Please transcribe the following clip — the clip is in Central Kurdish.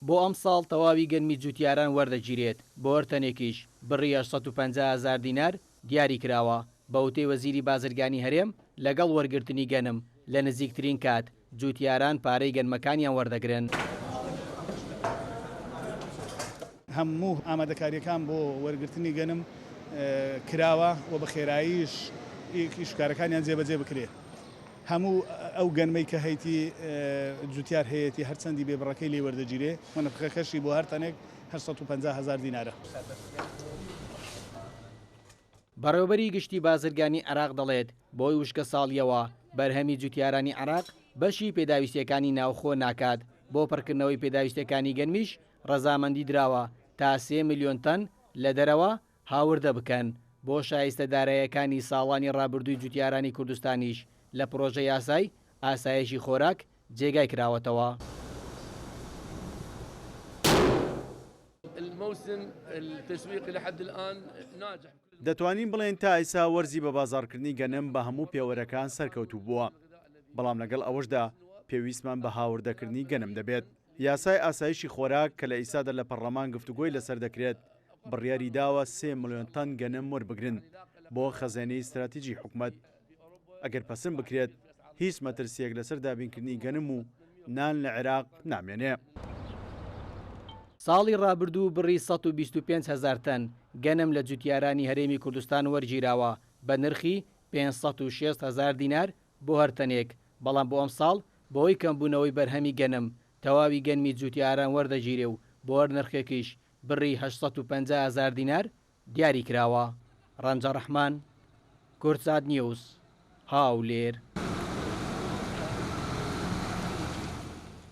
بۆ ئەمساڵ تەواوی گەنمی جوتیاران وەردەگیرێت، بۆ هەر تەنێکیش بڕی 850 هەزار دینار دیاری کراوە، بەوتەی وەزیری بازرگانی هەرێم، لەگەڵ وەرگرتنی گەنم لە نزیکترین کات جوتیاران پارەی گەنمەکانیان وەردەگرن. هەموو ئامادەکارییەکان بۆ وەرگرتنی گەنم کراوە و بە خێراییش ئیشوکارەکانیان جێبەجێ بکرێت. هەموو ئەو گەنمەی کە هەیتی جوتیار هەیەتی هەرچەندی بێ بڕەکەی لێ وەردەگیرێ و نرخەکەشی بۆ هەر تەنێک 850 هەزار دینارە. بەڕێوەبەری گشتی بازرگانی عێراق دەڵێت، بەهۆی وشکەساڵییەوە بەرهەمی جوتیارانی عێراق بەشی پێداویستییەکانی ناوخۆ ناکات، بۆ پڕکردنەوەی پێداویستییەکانی گەنمیش ڕەزامەندی دراوە تا سێ ملیۆن تەن لە دەرەوە هاوردە بکەن، بۆ شایستە داراییەکانی ساڵانی ڕابردووی جوتیارانی کوردستانیش لە پڕۆژە یاسای ئاسایشی خۆراک جێگای کراوەتەوە. دەتوانین بڵێین تا ئیستا وەرزی بەبازاڕکردنی گەنم بە هەموو پێوەرەکان سەرکەوتوو بووە، بەڵام لەگەڵ ئەوەشدا پێویستمان بە هاوردەکردنی گەنم دەبێت. یاسای ئاسایشی خۆراک کە لە ئیستادا لە پەڕڵەمان گفتوگۆی لەسەر دەکرێت، بڕیاری داوە سێ ملیۆن تەن گەنم وەربگرن بۆ خەزێنەی ستراتیجی حکومەت. ئەگەر پەسند بکرێت، هیچ مەترسییەک لەسەر دابینکردنی گەنم و نان لە عێراق نامێنێ. ساڵی ڕابردوو بڕی 125 هەزار تەن گەنم لە جوتیارانی هەرێمی کوردستان وەرگیراوە بە نرخی 560 هەزار دینار بۆ هەر تەنێک، بەڵام بۆ ئەمساڵ بەهۆی کەمبوونەوەی بەرهەمی گەنم، تەواوی گەنمی جوتیاران وەردەگیرێ و بۆ هەر نرخێکیش بڕی 850 هەزار دینار دیاری کراوە. ڕەنجە ڕەحمان، کوردسات نیوز، هاولێر.